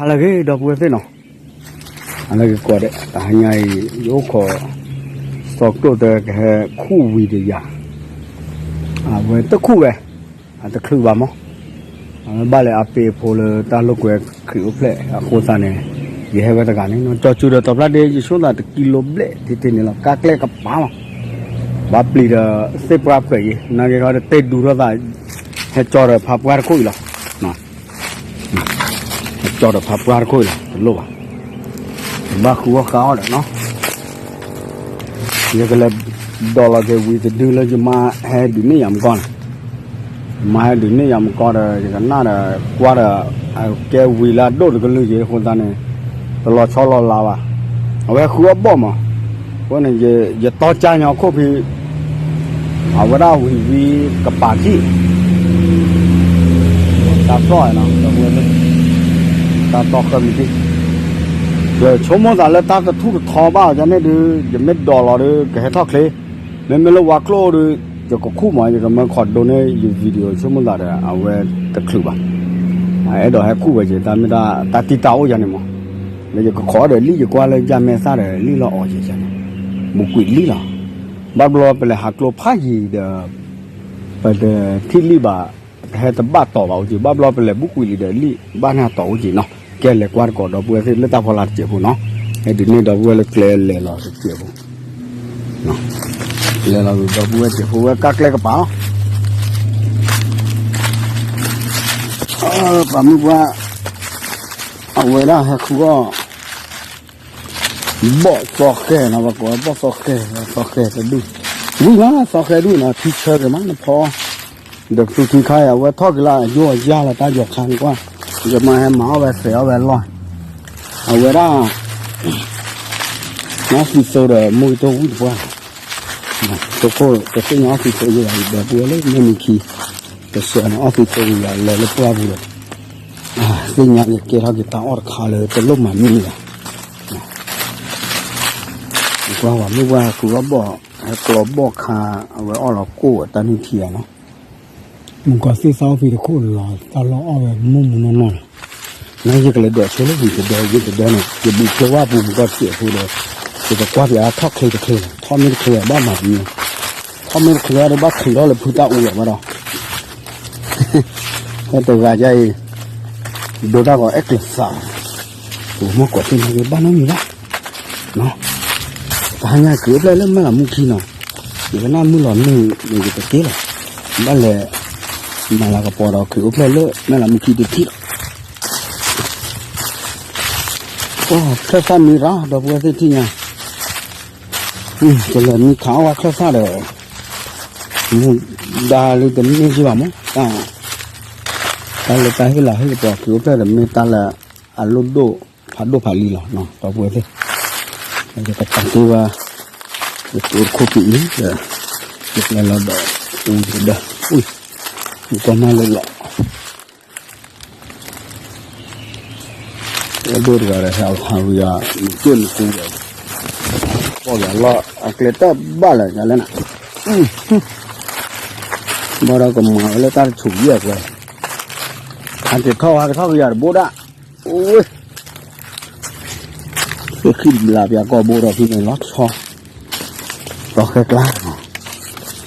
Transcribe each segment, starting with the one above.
လၢဂ့ၤ ဒီပုၢ်ဝဲၢ်သ့ၣ်နီၤ, အလၢဂ့ၤကိးဂၤဒဲး, တဟါညါအံၤ ယအိၣ်ခိး စီၤကျိၣ်တဲ ကဟဲခူၣ်ဝံၤတယၤ, အဝဲတခူၣ်ဝဲ, အတချုးဘၣ်မး, အဝဲဘၣ်လဲၤအပ့ၤအဖိလၢတၢ်လိာ်ကွဲခရံာ်အိၣ်ဖျဲၣ်အဃိသတးန့ၣ်, ယဟဲဝဲတဂၤန့ၣ်နီၤ, ကၠီၤစူၤဒီးတီၤဖျါဒ့ ယဆိသးတကံလိဘျဲၣ် တ့တ့န့ၣ်လီၤ, ကါကျဲကပၤလီၤ, ဘၣ်ပျံၤဒီးသ့ၣ်ပှၢ်ဖှဲးယံၤ, နာ်က့ၤခီတတဲဒူထီၣ်သး, ဟဲကၠီဒီးဖးပှၢ်တခိၣ်အံၤလီၤ. ကၠီဒီးဖးပှၢ်တခိၣ်အံၤလီၤ, တလိၣ်ဘၣ်, ဘၣ်ဃုအီၣ်ဃါအီၣ်ဒီးနီၤ, ယကလဲၤဒိးလီၤက့ၤဝံၤတဒုလၢယမါဟဲဒုးန့ၢ်ယၤမကီၢ်န့ၣ်, ယမါဟဲဒုးန့ၢ်ယၤမကီၢ်ဒီး ယကနၣ်ဒီးကွၢ်ဒီး, အကဲဝံၤလၢအဒိၣ်တကလုာ်က့ၤအဃိသတးန့ၣ်, တလီၤဆီလီၤလးဘၣ်, အဝဲဃုအီၣ်ဘီၣ်မး, အဃိန့ၣ် ယတီကၢ်ညီခိၣ်ဖံ အဝဲဒၣ်ဝံၤဝံၤကပာ်ထံၣ်, တၢ်တီၢ်နီၤ, တၢ်တီၢ်ဃၢမံၤတံၢ်, ယဆိကမိၣ်သးလၢတၢ်တထူၣ်တထီဘၣ်အီၤဒ်န့ၣ်ဒုး ယမ့ၢ်ဒိးလီၤဒီး ကဟဲထီၣ်ချ့, မ့မ့ၢ်လၢဝါကျိၣ်ဒီး ယကခူၣ်မး ယကမၢခိးဒိန့ၢ်ယ video ဆိကမိၣ်သးဒီး အဝဲတချုးဘၣ်, အဲၣ်ဒိးဟဲခူၣ်ဝဲက့ၤ တၢ်မ့ၢ်တၢ်တံၢ်တၢ်အိၣ်ယၤန့ၣ်မး, လၢယကခိးဒီးလံၣ်ယကွၢ်လၢယမဲာ်သၣ်ဒီးလံၣ်လီၤအီၤက့ၤန့ၣ်, ဘူးကွံာ်လံၣ်လီၤ, ဘၣ်ဘျီပလဲၤဟးကျိဖးယံၤဒီး ပတထံၣ်လံၣ်ဘၣ်, ပဟဲတဘၣ်တီၤဘၣ်အိၣ်က့ၤ, ဘၣ်ဘျီပလဲၤဘူးကွံာ်လံဒီးလံၣ်ဘၣ်န့ၢ်တီၤအိၣ်က့ၤနီၤ, ကဲလဲၤကွၢ်တကိးဒီပုၢ်ဝဲၢ်သ့ၣ်လၢတၢ်ဖီလာ်တစဲးဖိနီၤ, ဟဲဒုးန့ၢ်ဒီပုၢ်ဝဲၢ်လၢကျဲလဲၤလီၤတစဲးဖိ, လဲၤလီၤဒီပုၢ်ဝဲၢ်စဲးဖိဝဲကါကျဲကပၤလီၤ, ပှၤမုၢ်ပှၢ်, အဝဲဒၣ်ဟဲခူၣ်အီၣ် ဘီၣ်သီဃဲနီၤ, ပှၤကိးဝဲဘီၣ်သီဃဲ, သီဃဲတဒူၣ်, ဝံၤမးသီဃဲဒူၣ်နီၤ, ထံဆၢက့ၤမးနဖီ, ဒီးပသူထံခါအံၤ အဝဲထီၣ်က့ၤလၢအယိၢ်အယၢ်လီၤ တၢ်ယီၤခါန့ၣ်ကွၢ်, ယမါဟဲမၤအီၣ်ဝဲသဲးအီၣ်ဝဲလီၢ်, အဝဲဒၣ် နီၢ်သံသိဒီးမိၢ်ကတိၢ်ဝံၣ်တပှၢ်, တခိၣ်ကသ့ၣ်ညါအီၣ်သံသိယဂၤအံၤဒီပုၢ်ဝဲၢ်လၢမ့ၢ်မံခံ, ကစၢ်န့ၣ်အီၣ်သံသိဝံၤယၤလဲၤလၢပှၢ်ပူၤဒီး, သ့ၣ်ညါက့ၤကဲထီၣ်က့ၤတၢ်အီၣ်တခါလၢတလိၣ်မၤမံလၢၤဘၣ် ကွၢ်ဝဲမုၢ်ပှၢ်ဟဲခူၣ်အီၣ်ဘီၣ်, ဟဲကျီဘီၣ်ခါ, အဝဲအီၣ်လီၤကိၣ်အတၢ်နုၢ်ထံအီၤနီၤ, မုၢ်ကီၢ်သ့ၣ်သၣ်အိၣ်ဖံးတခိၣ်လီၤ တၢ်လီၢ်အီၣ်ဝဲမုၢ်မုၢ်နီၢ်နီၢ်လီၤ, နယကလဲၤဒိးဆိလၢဝံၤတဒၢ ဝံၤတဒၢန့ၣ် ယဘူးချ့ဝၢ်ပူၤမုၢ်ကီၢ်စဲးဖိဒီး, ယကကွၢ်ပျးထီၣ်ချ့တချ့လီၤ, ထီၣ်မ့ၢ်တချ့ဘၣ်မၤတမံၤ, ထီၣ်မ့ၢ်တချ့ဘၣ်ဒီးဘၣ်ချုးထီၣ်လၢဖုတၢ်အူလီၤဘၣ်ဒီး ဟဲတဂၤယအံၤ, ဒိတၢ်ဂီၤအဲၣ်ကျဲးစး, ပမ့ၢ်ကိးသ့ၣ်ညါက့ၤဘၣ်နီတမံၤဘၣ်, တဟါညါခရံာ်အိၣ်ဖျဲၣ်လၢမဲၢ်လးမူခံနီၤ, ယကနၣ်မုၢ်လီၤမုၢ်န့ၣ် ယတက့ၤလီၤ, ဘၣ်လဲၤမၤလၤကပီၤဒီးခရံာ်အိၣ်ဖျဲၣ်လၢမဲၢ်လးမူခံတထံၣ်လီၤ. ချၢၣ်သၣ်မံရၣ် ဒီပုၢ်ဝဲၢ်သ့ၣ်ထံၣ်ညါ, ကလဲၤမံခးအီၣ်ဝဲချၢၣ်သၣ်ဒီး, မူဒါလၢတန့ၢ်က့ၤဘၣ်မး, တၢ်လၢတၢ်ဟ့ၣ်လီၤဟ့ၣ်ကပီၤခရံာ်အိၣ်ဖျဲၣ်ဒီးမ့ၢ်တၢ်လၢအလိၣ်ဒိၣ်ဖးဒိၣ်ဖးလံလီၤ ဒီပုၢ်ဝဲၢ်သ့ၣ်, ယကပာ်တ့ၢ်ဝဲ, ယကအိၣ်တခိၣ်က့ၤအံၤဒီး, ယကျဲလီၤဒီး, အူဒီး, ယကွၢ်မးလၢလီၤ အဒိၣ်တဂၤဒီး ဟဲဟးဝံၤယၤ မ့ၢ်က့ၢ်မ့ၢ်ကူဒီး, ပီၢ်ယၤလီၤ အကျဲတၢ်ဘၣ်လၢယၤလဲၣ်နၤ, ဘၣ်ဒီးကမၤဝဲလၢတၢ်တဆူၣ်ယဲၢ်ကွဲ, ဟးက့ၤထီၣ် ဟးက့ၤထီၣ်ကယၤတဘိဒၣ်, အိၣ်ဝဲ သ့ၣ်ဃံၣ်ဘျးပၠးကီၢ်ဘိဒီးဖဲန့ၣ်လီၤဆီ, သီဃဲကျါ,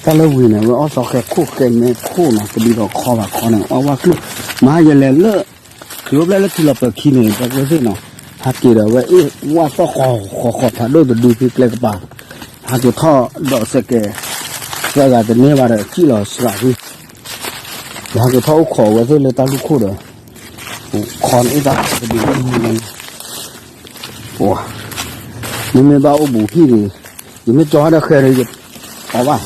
တၢ်လၢဝံၤန့ၣ် ဝဲအီၣ်သီဃဲခိၣ်ဃဲမဲခိၣ်နီၤ တဘျီဒီးခီဘၣ်ခီန့ၣ် အီၣ်ဝဲကျိၣ်, မၤယလဲၤလၢ, ခရံာ်အိၣ်ဖျဲၣ်လၢထံလီၤပၢၤခံန့ၣ် ဒီပုၢ်ဝဲၢ်သ့ၣ်နီၤ, ဟးက့ၤဒီးဝဲအ့ၣ်ဝၣ်သီၣ်ဃီဃီဃီဖးဒိၣ်တဒုဖဲကျဲကပၤ, ဟးက့ၤထီၣ်ဒီးစဲးကဲး, သၢဂၤတန့ၢ်ဘၣ်ဒီး စံၣ်လီၤစှၤဖဲ ယဟဲက့ၤထီၣ်အိၣ်ခိးဝဲသ့ၣ်လၢတၢ်လူၢ်ခိၣ်ဒီး, ခီန့ၣ်အ့ၣ်တၢ်တဒု, မ့မ့ၢ်ဘၣ်အိၣ်ဘူးဟံၣ်န့ၣ်, ယမ့ၢ်ကၠီဟဲဒီးဃဲၤဒီးယ, အီၣ်ဘၣ်,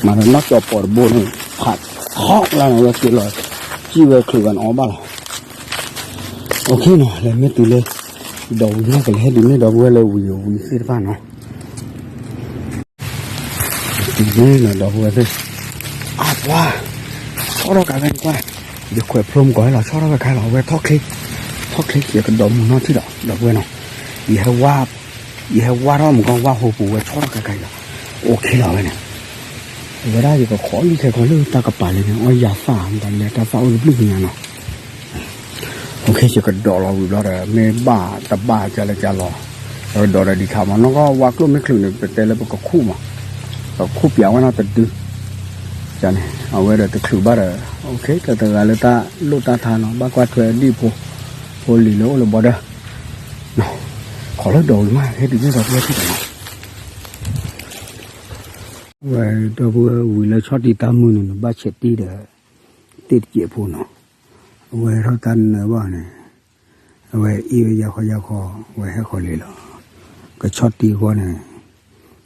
မၤဒီးနီၢ်ကၠီပိာ်တဘိန့ၣ်, ဖးထီလၢန့ၣ်ဝဲက့ၤလီၤ, စံၣ်ဝဲချုးဂၤန့ၣ်အီၣ်ဘၣ်လီၤ, အိၣ်ခ့နီၤ လဲၤမ့ၢ်တုၤလၢ, ဒီးဝံၤန့ၣ်ကလဲၤဟဲဒုးန့ၢ်ဒီပုၢ်ဝဲၢ်လၢဝံၤဝံၤသ့ၣ်တဖၣ်နီၤ တုၤန့ၣ်ဒီပုၢ်ဝဲၢ်သ့ၣ်, အပှၤ, ဆီထီၣ်ကးဝဲကွၢ်, ယခွဲးဖျိမုၢ်ကီၢ်ဟဲလီၤဆီထီၣ်ဝဲခါလီၤ အဝဲထီၣ်ချ့, ထီၣ်ချ့ယကဒီးမုၢ်နီၢ်ထံၣ်ဒီး ဒီပုၢ်ဝဲၢ်နီၤ, ယဟဲဝါ, ယဟဲဝါထီၣ်မုၢ်ကီၢ်ဝါဟိပူၤဝဲဆီထီၣ်ကးကါအံၤလီၤ, အိၣ်ခ့လီၤဝဲန့ၣ်, အဝဲဒၣ်ယကခိးလံခဲခီလၢတၢ်ကပၤလဲၣ်န့ၣ် အီၣ်ယၤသၣ်မတၤလဲၣ် တၢ်သၣ်အိၣ်တဘျုးကညါနီၤ ယကဒိးလီၤဝံၤဘျီဒီး မ့ၢ်ဘၣ်တဘၣ်ကလဲၤကလီၤ, ယကဒိးဒီးဒံးခါမး နီၢ်ကီၢ်ဝါကျိၣ်မ့ၢ်ချုးန့ၣ် ပတဲလၢပကခူၣ်မး, ပခူၣ်ပၠးဝဲနီတဒု, န့ၣ် အဝဲဒီးတချုးဘၣ်ဒီး တဂၤလၢတၢ်လိၣ်တၢ်ထါနီၤ ဘၣ်ကွၢ်ထွဲဒံၣ်ဖိ, ဖိလံၤလၢအိၣ်လၢဘီဒၢ, ခီလၢဒိးဝံၤမး ဟဲတုၤန့ၣ်ဒီးပဝဲထံၣ်တနီၤ ဝဲဒီပုၢ်ဝဲၢ်ဝံၤလၢဆီၣ်တံၢ်တၢ်မုၢ်န့ၣ် နဘၣ်ဆဲးတံၢ်ဒီး တ့ၢ်တစဲးဖိနီၤ, အဝဲထီၣ်တၢ်နၢဘၣ်န့ၣ်, အဝဲအ့ၣ်ဝဲယၤဃီယၤဃီ, ဝဲဟဲဃီၤလံလီၤ, ကဆီၣ်တံၢ်ဃီန့ၣ်,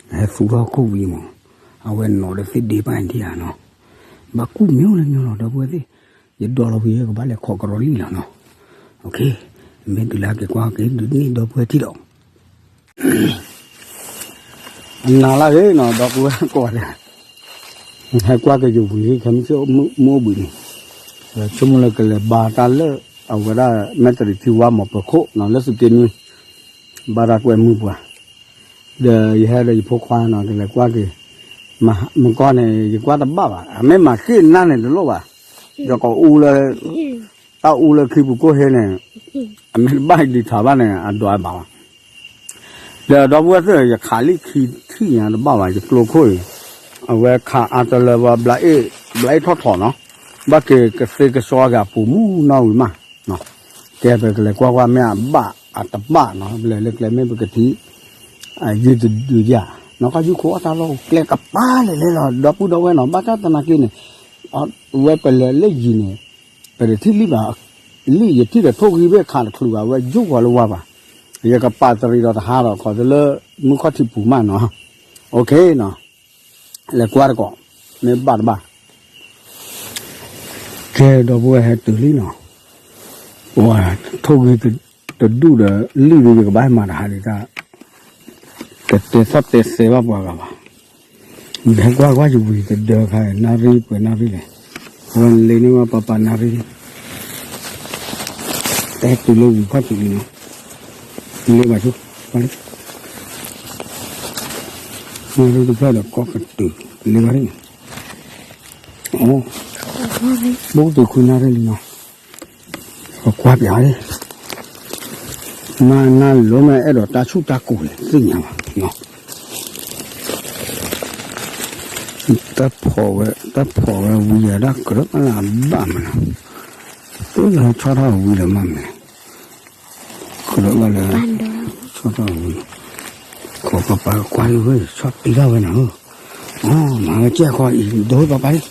ဟဲသူထီၣ်ခိၣ်ဝံၤမး, အဝဲနီၤဒီးသ့ၣ်ဒ့ဘၣ်အံၤဒံးဧါနီၤ, ဘၣ်ကူၣ်မ့ၢ်အိၣ်လၢညီလီၤ ဒီပုၢ်ဝဲၢ်သ့ၣ်, ယဒိးလီၤဝံၤယကဘၣ်လဲၤခိးကရီလံလီၤနီၤ, မ့ၢ်တုၤလၢက့ၤကွၢ်က့ၤဒုးန့ၢ်ဒီပုၢ်ဝဲၢ်ထံၣ်ဒီး အနၤလၢဂ့ၤနီၤ ဒီပုၢ်ဝဲၢ်ကိးဂၤဒဲး, ဟဲကွၢ်က့ၤယဝံၤလံ ခဲမုၢ်ဆ့ၣ်မုၢ်အိၣ်ဘှံးန့ၣ်, ဆိကမိၣ်လၢကလဲၤဘါတၢ်လၢ အဝဲဒၣ် မဲၣ်တရံးထံဝါမီၤပၢၤခိၣ်နီၤ လၢသုးက့နွံ, ဘါတၢ်ကွဲမုၢ်ပှၤ, ဒီးယဟဲဒီးယဖိခွါနီၤ ကလဲၤကွၢ်က့ၤ, မကီၢ်န့ၣ် ယကွၢ်တဘၣ်ဘၣ် အမ့ၢ်မၤဃ့ၢ်နၢ်န့ၣ်တလိၣ်ဘၣ်, ယကအူလၢ တၢ်အူလၢခံပူၤကိၢ်ဟ့န့ၣ်, အမ့ၢ်တဘၣ်ဒံးထးဘၣ်န့ၣ် အဒွးဘၣ်ဘၣ်, ဒီးဒီပုၢ်ဝဲၢ်သ့ၣ် ယခးလံခံထံၣ်ညါတဘၣ်ဘၣ် ယကျိခိၣ်အံၤ, အဝဲခးအါတလၢဝဲ ဘျးအ့ၣ်ထီၣ်ထီၣ်နီၤ, ဘၣ်က့ၤကသ့ကစီက့ၤအပူၤမူနီၢ်ဝံၤမး, ကဲပကလဲၤကွၢ်ကွၢ်မ့ၢ်အဘၣ်အတဘၣ်နီၤ လဲၤလၢကျဲမ့ၢ်ပကထံၣ် ယုၢ်တဒုယၤ, နီၢ်ကီၢ်ယုၢ်ခိၣ်အီၣ်တၢ်လီၢ်ကျဲကပၤလဲၤလဲၤလီၤ ဒီပုၢ်ဒီဝဲၢ်နီၤ ဘၣ်ဆၣ်သနာ်က့န့ၣ်, ဝဲပလဲၤလၢယံၤန့ၣ်, ပတထံၣ်လံဘၣ်, လံယထံၣ်ဒီးထိၣ်ဂံၢ်ဘ့ၣ်ခးတချုးဘၣ် ဝဲယိၣ်ဃီလၢဝါဘၣ်, ယကပာ်တရံးဒီးတဟါဒီး ခီးတလၢ မုၢ်ခီၣ်ထံးပူၤမးနီၤ, လဲၤကွၢ်တကိး, မ့ၢ်ဘၣ်တဘၣ် ကဲဒီပုၢ်ဝဲၢ်ဟဲတုၤလံနီၤ, ပှၤထိၣ်ဂံၢ်တဒူၣ်ဒီးလံၣ်ဒုး ယကဘၣ်ဟဲမၤတဟါဒံးတၢ်, တတဲသီၣ်တဲသဲဘၣ်ပှၤဂၤဘၣ်, ယဟဲကွၢ်ကွၢ်ယဝံၤတဒၢခါ နၣ်ရံၣ်ပှဲၤနၣ်ရံၣ်လဲၣ်, အဝဲလ့န့ၢ်ဝဲပၢ်ပၢ်နၣ်ရံၣ်, တဲတုၤလၢဝံၤခီၣ်ထံးလံနီၤ, လ့ဘၣ်ဆိ, နၣ်ရံၣ်တဖျၢၣ်ဒီးကီၢ်ကတုၤ, လ့ဘၣ်န့ၣ်, အိ, ဘိၣ်ကတုၤခွံနၣ်ရံၣ်လံနီၤ, ပကွၢ်ပၠးလံ, မ့ၢ်နၢ်လိၤမ့ၢ်အဲၣ်ဒိးတၢ်ဆူၣ်တၢ်ကိၤန့ၣ် သ့ၣ်ညါဘၣ်, တၢ်ဖီၣ်ဝဲ တၢ်ဖီၣ်ဝဲဝံၤယၤဒၣ်ကြၢးဘၣ်လၢအဘၣ်မးနီၤ, တလီၤဆီထီၣ်ဝံၤလၢမးမ့ၢ်, ကြၢးဘၣ်လၢ, ဆီထီၣ်ဝံၤ, ခိးပၢ်ပၢ်ကွၢ်လံဝဲ ဆီၣ်တံၢ်ထီၣ်ဝဲနီၤ, မၤဝဲကဲခီအံၤ ဒိပၢ်ပၢ်လံ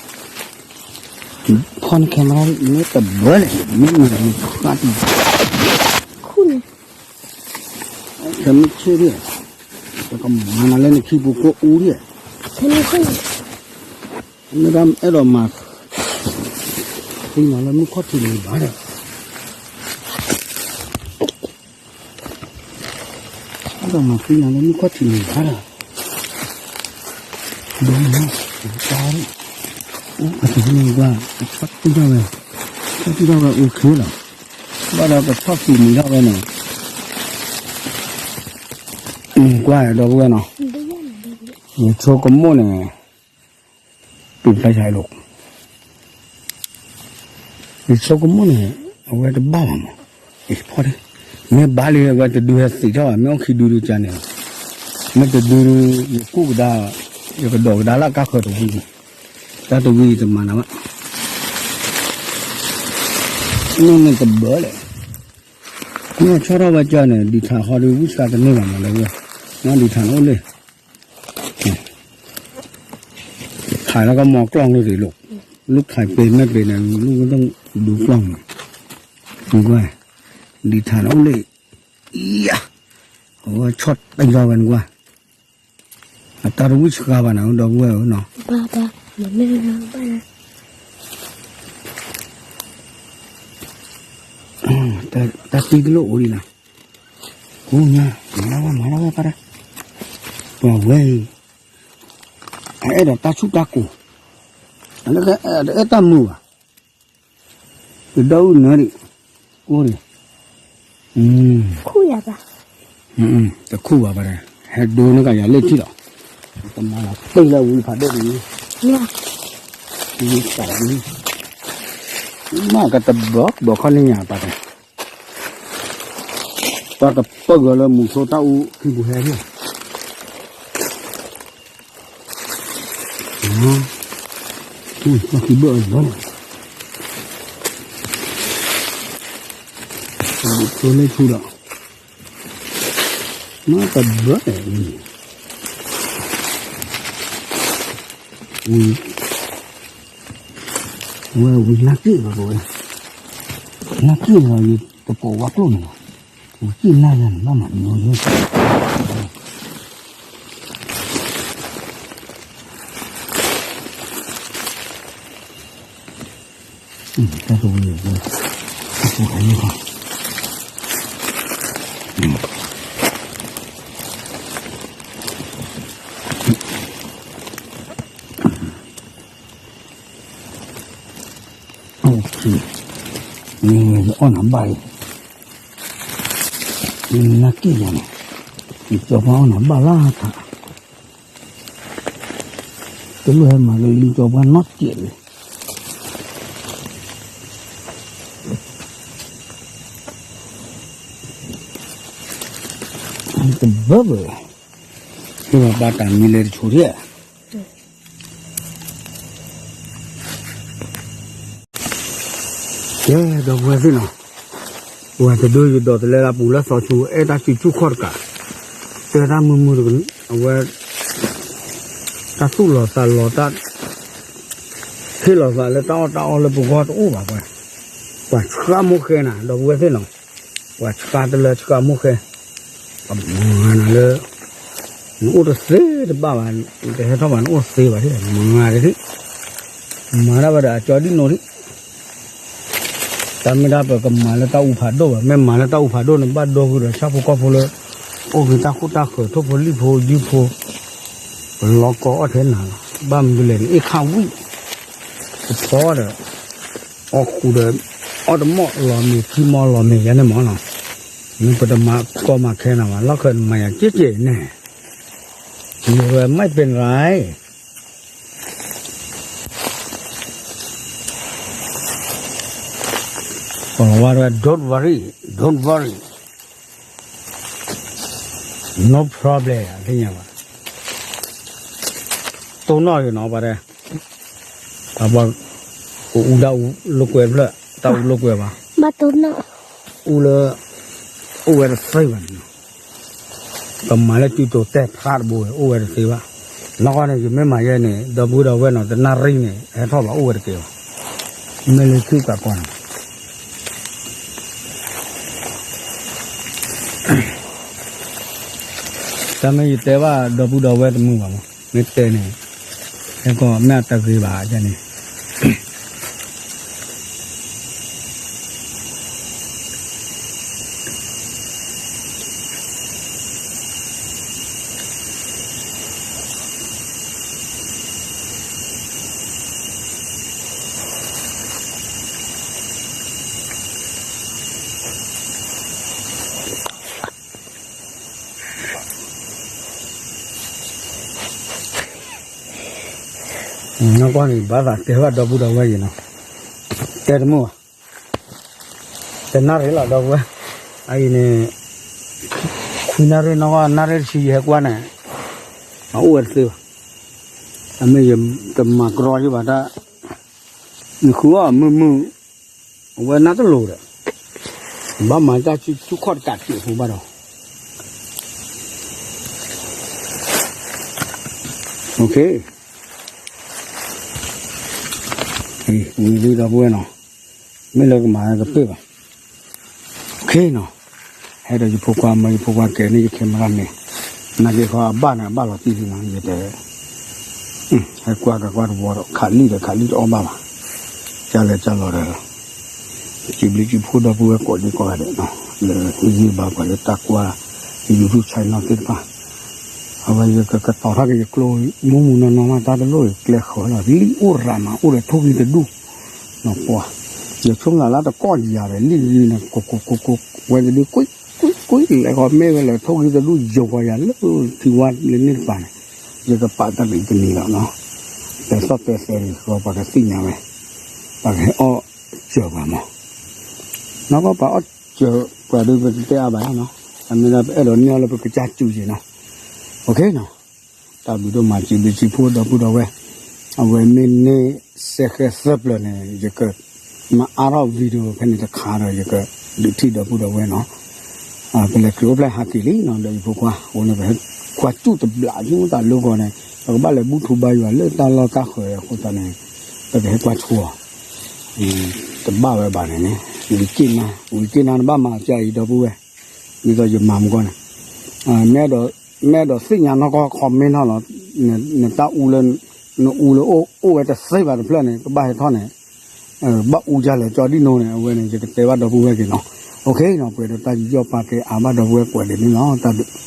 ခီန့ၣ် camera မ့ၢ်တဘၢလဲၣ် မ့ၢ်မၤမ့ၢ်ခါတံၢ်, ခဲမုၢ်ဆ့ၣ်ဒံး, ပကမၤနၤလၢနခံပူၤကိၢ်အူဒံး, မ့ၢ်ဒၣ်အဲၣ်ဒိးမၤ, သံနၤလၢမုၢ်ခီၣ်ထံးန့ၣ်ဘၣ်ဒီး အဲၣ်ဒိးမၤသံနၤလၢမုၢ်ခီၣ်ထံးန့ၣ်ဘၣ်ဒီး, ဒိၣ်မး, တၢ်, အတန့ၢ်ကွၢ်, ဆီၣ်တံၢ်ထီၣ်ဝဲ, ဆီၣ်တံၢ်ထီၣ်ဝဲအိၣ်ခ့လီၤ, ဘၣ်ဒီးကဆီၣ်သံးမံၤထီၣ်ဝဲန့ၣ်, ကွၢ်ဒီပုၢ်ဝဲၢ်နီၤ, ယဆိကမိၣ်န့ၣ် တုၤဖျါဆါလိာ်, ယဆိကမိၣ်န့ၣ် အဝဲတဘၣ်ဘၣ်မး, ဖီၣ်ဒ့, မ့ၢ်ဘၣ်လံအဝဲတဒုဟဲသံးထီၣ်ဘၣ် မ့ၢ်အိၣ်ခံဒုဒုကန့ၣ်လီၤ, မ့ၢ်တဒုဒု ယကူၣ်ကဒါ, ယကဒိးကဒါလၢကါဃၢၤတဝံၤန့ၣ်, တၢ်တဝံၤတမၤနၤဘၣ်, မ့ၢ်န့ၣ်တဘၢလဲၣ်, မ့ၢ်ဆီၣ်ထီၣ်ဝဲကၢန့ၣ် ဒံးထးဟီဒု ဝံၣ်စှၤတန့ၢ်ဘၣ်မးလၢဝဲ, မ့ၢ်ဒံးထးန့ၣ်အိၣ်လၢ ခးလၢကမီၤကျီၢ်န့ၣ်ရ့လိာ်, လူၢ်ခးပဲမဲာ်ပဲန့ၣ် လူၢ်ဝဲဒၣ်ဒူကျီၢ်န့ၣ်, နကွၢ်, ဒံးထးန့ၣ်အိၣ်လၢ, ယၤ, အဝဲဆီၣ်တံၢ်ထီၣ်ဝဲနကွၢ်, အတၢ်တဝံၣ်စှၤဘၣ်န့ၣ် ဒီပုၢ်ဝဲၢ်ဧၢနီၤ တၢ်တံၢ်တလိၣ်အိၣ်ဒံးနီၤ, ကိးညါ, မၤလီၤဝဲ မၤလီၤဝဲပၢ်တၢ်, ပှၤဝဲအံၤ, အအဲၣ်ဒိးတၢ်ဆူၣ်တၢ်ကိၤ, အတအဲၣ်တၢ်မုာ်ဘၣ်, တဒီအုၣ်နၢဒံး, ကိၢ်ဒံး, တခူၣ်ဘၣ်ပၢ်တၢ်, ဟဲဒိန့ၢ်ကယၤလၢထံၣ်လီၤ, တမၤလီၤတ့ၢ်လၢဝံဖးဒိၣ်တနံၤ, မ့ၢ်ကတဘၢဘၢခီန့ၣ်ညါပၢ်တၢ်, ပှၤတပၢၢ်ဂၢၢ်လၢမူဆိတၢ်အူခံပူၤဟဲဒၣ်, တၢ်ခံဘၢၣ်အံၤလီၤ, မူဆိလၢထူဒီး, မ့ၢ်တဘၢၣ်, ဝဲဝံၤလၢက့ၣ်လီၤဝဲ, လၢက့ၣ်လီၤ ယတကိးဝါကျိၣ်န့ၣ်လီၤ, ဝံၤက့ၣ်နၢ်ယၤန့ၣ် ဘၣ်မၤတမံၤ တၢ်တဝံၤ, တၢ်တဝံၤ, ယအီၣ်နၤဘၣ်အံၤ, နက့ၣ်ယၤန့ၣ်, ယကၠီပှၢ်အီၣ်နၤဘၣ်လၢထး, တလိၣ်ဟဲမၤလၢလံကၠီပှၢ်နီတစဲးလံ. တဘၢဘၢ, ဟ့ၣ်လီၤဘၣ်တၢ်မံလၢတဆိးထံၣ်ဧါ. ကဲ ဒီပုၢ်ဝဲၢ်သ့ၣ်နီၤ, ပှၤတဒိယဒိးတလဲလၢပူၤလၢသီဆူ အဲၣ်တၢ်စုဆူၣ်ခီၣ်တကး, တဲတၢ်မုာ်မုာ်တက, အဝဲ တၢ်သူၣ်လီၤသးလီၤတၢ်, ဟ့ၣ်လီၤသးလၢတၢ်အီၣ်တၢ်အီလၢပဂီၢ်တအိၣ်ဘၣ်ပှၤ, ပှၤဆှၢမိၢ်ဃဲနၤ ဒီပုၢ်ဝဲၢ်သ့ၣ်နီၤ, ပှၤဆှၢတလၢဆှၢမိၢ်ဃဲ, ပမၤနၤလၢ နအိၣ်တသ့တဘၣ်ဘၣ်, တဟဲထီၣ်ဘၣ်နအိၣ်တသ့ဘၣ်, မၤတထံၣ်, မၤတၢ်ဝဲဒီးအကၠီဒ်နိးထံၣ်, တၢ်မ့ၢ်ဒၣ်ပကမၤလၢတၢ်အူဖးဒိၣ်ဘၣ်, မ့ၢ်မၤလၢတၢ်အူဖးဒိၣ်န့ၣ် ဘၣ်ဒိဃုာ်ဒီးဆၣ်ဖိကီၢ်ဖိလၢ အိၣ်က့ၤတၢ်ခိၣ်တၢ်ဃၢၤ ထိၣ်ဖိလံၣ်ဖိယုၢ်ဖိ, ပလီၤကီအီၣ်ထဲနၤလီၤ, ဘၣ်မနုၤလဲၣ်န့ၣ် အ့ၣ်ခၣ်ဝံၣ်, ပဖီဒီး အီၣ်ဃူဒီး အီၣ်တမီၢ်လီၤမ့ၤ ခံမီၢ်လီၤမ့ၤယၤန့ၣ်မးနီၤ, မ့ၢ်ပတမၤကီမၤခဲနၤဘၣ် လီၢ်ခၢၣ်နမၤယၤကဲကဲန့ၣ်, မ့ၢ်ဝဲမ့ၢ်ပၢၢ်ရၢၣ် ကီၤလၤဝါတဲဝဲ don't worry, don't worry, no problem သ့ၣ်ညါဘၣ်, တိၢ်နီၣ်ဂ့ၤနီၤ ပှၤတဲ, အပှၤ ကအူဒၣ်အူလိာ်ကွဲတဖျၢၣ် တၢ်အူလိာ်ကွဲဘၣ်, အူလၢ အိၣ်ဝဲတသ့ဘၣ်န့ၣ်နီၤ, ကမၤလၢတုၤတိၤတဲဖျါတဘိဝဲ အိၣ်ဝဲတသ့ဘၣ်, နီၢ်ကီၢ်န့ၣ် ယမ့ၢ်မၤယဲန့ၣ် ဒီပုၢ်ဒီဝဲၢ်နီၤ တနၣ်ရံၣ်န့ၣ် ဟဲထီၣ်ဘၣ်အိၣ်ဝဲတက့ၢ်ဘၣ်, မ့ၢ်လၢခံကးကီၢ်န့ၣ် တၢ်မ့ၢ်ယတဲဘၣ်ဒီပုၢ်ဒီဝဲၢ်တမုာ်ဘၣ်မး, မ့ၢ်တဲန့ၣ် ဟဲကီၢ်မ့ၢ်အတဂ့ၤဘၣ်န့ၣ်, နီၢ်ကီၢ်န့ၣ် ဘၣ်သးတဲဘၣ်ဒီပုၢ်ဒီဝဲၢ်ယံၤနီၤ, တဲတမုာ်ဘၣ်, တနၣ်ရံၣ်လီၤဒီပုၢ်ဝဲၢ်, အအံၤန့ၣ် ခွံနၣ်ရံၣ်နီၢ်ကီၢ် နၣ်ရံၣ်တဆံယဟဲကွၢ်န့ၣ် အအိၣ်ဝဲတသ့ဘၣ်, အမ့ၢ်ယတမၤကြီယဘၣ်တၢ်, နဃုအီၣ်မုာ်မုာ်, အဝဲနၢ်တလိၤဒီး, ဘၣ်မၤတၢ်ဆူၣ်ခီၣ်တကးတံာ်ဖိဘၣ်ဒီး, ဝံၤလံဒီပုၢ်ဝဲၢ်နီၤ, မ့ၢ်လၢကမၤကပ့ၢ်ဘၣ်, ခ့နီၤ, ဟဲဒီးယဖိခွါမၢယဖိခွါကဲၤန့ၢ်ယခဲမရၣ်န့ၣ်, နာ်က့ၤဃီအဘၣ်န့ၣ် အဘၣ်လီၤတံၢ်လံနီၤ ယတဲ ဟဲကွၢ်ကကွၢ်တဝီဒီး ခးလံၣ်ဒီးခးလံၣ်တအီၣ်ဘၣ်ဘၣ်, ကၢ်လဲၤကၢ်လီၤဒီး စံးဘျုးစံးဖှိၣ်ဒီပုၢ်ဝဲၢ်ကိးဒံကိးဂၤဒဲးနီၤ, လၢဟ့ၣ်ဂံၢ်ဘါပှၤလၢတၢ်ကွၢ် YouTube channel သ့ၣ်တဖၣ်, အဝဲယကကတီၤထီၣ်က့ၤယကျိ မုၢ်မုၢ်နီၢ်နီၢ်မး တၢ်တလိၣ်အံၤကျဲဃၢၤလီၤ လံၣ်အိၣ်ရၤမး အိၣ်ဒီးထိၣ်ဂံၢ်တဒူၣ်, နီၢ်ပှၢ်, ယဆိကမိၣ်လၢတကီၢ်ယၤဒီး လံၣ်ဂံၢ်န့ၣ် ကိးကိးကိးကိး ဝဲတဒု ကွံာ်ကွံာ်ကွံာ် လဲၤဃီမ့ၢ်ဝဲလၢထိၣ်ဂံၢ်တဒူၣ် ယိၤဃီယၤလၢထံဝါလၢန့ၣ်တပၤန့ၣ်, ယကပာ်တၢ်ကံတနံၤလီၤနီၤ, တဲသီၣ်တဲသဲန့ၣ် ဃီပှၤကသ့ၣ်ညါဝဲ, ပှၤကဟဲအီၣ်စၢၤပှၤမး, နီၢ်ကီၢ်ပှၤအီၣ်စၢၤပှၤဒုးပတဲအါဘၣ်နီၤ မ့ၢ်ဒၣ်ပအဲၣ်ဒိးန့ၢ်အီၤလၢပကစၢ်စူၤယံၤနီၤ. အိၣ်ခ့နီၤ, တၢ်ဘျုးဒိၣ်မး စံးဘျုးစံးဖှိၣ်ဒီပုၢ်ဒီဝဲၢ်, အဝဲမ့ၢ်န့ၢ်စဲဃဲသၢပျၢၤန့ၣ် ယကမၤအါထီၣ် video ဖဲန့ၣ်တခါဒီး ယကဒုးထံၣ်ဒီပုၢ်ဒီဝဲၢ်နီၤ. ပလဲၤခရံာ်အိၣ်ဖျဲၣ်ဟးက့ၤလံနီၤ ဒီးယဖိခွါ အဃိန့ၣ် ပဟဲကွၢ်စူၣ်တဘျး ဆူတၢ်လိၤကီးန့ၣ် ပကဘၣ်လဲၤဘူၣ်ထူဘါယွၤလၢတၢ်လီၢ်တၢ်ဃၢၤအဃိသတးန့ၣ် ပကဟဲကွၢ်ဆိအီၤ တဘၣ်ဝဲဘၣ်န့ၣ်န့ၣ် ဝံၤက့ၢ်နါ ဝံၤက့ၢ်နါနဘၣ်မၤကါအံၤဒီပုၢ်ဝဲၢ်, ဒ်သိးယမၤမူကီၢ်န့ၣ် မ့ၢ်အဲၣ်ဒိးသ့ၣ်ညါနီၢ်ကီၢ် comment ထီၣ်လီၤ. နတၢ်အူလၢ နအူလၢအိၣ်ဝဲတသ့ဘၣ်တဖျၢၣ်န့ၣ် ကဘၣ်ဟဲထီၣ်န့ၣ် ဘၣ်အူဒ်လဲၣ်ကၠီဒ်နိန့ၣ် အဝဲန့ၣ် ယကတဲဘၣ်ဒီပုၢ်ဝဲၢ်က့ၤနီၤ. အိၣ်ခ့နီၤ ပှဲၤဒီးတၢ်ယူးယီၣ်ပာ်ကဲအါဘၣ်ဒီပုၢ်ဝဲၢ်ကွဲးဒ်န့ၣ်လီၤ. တၢ်ဘျုး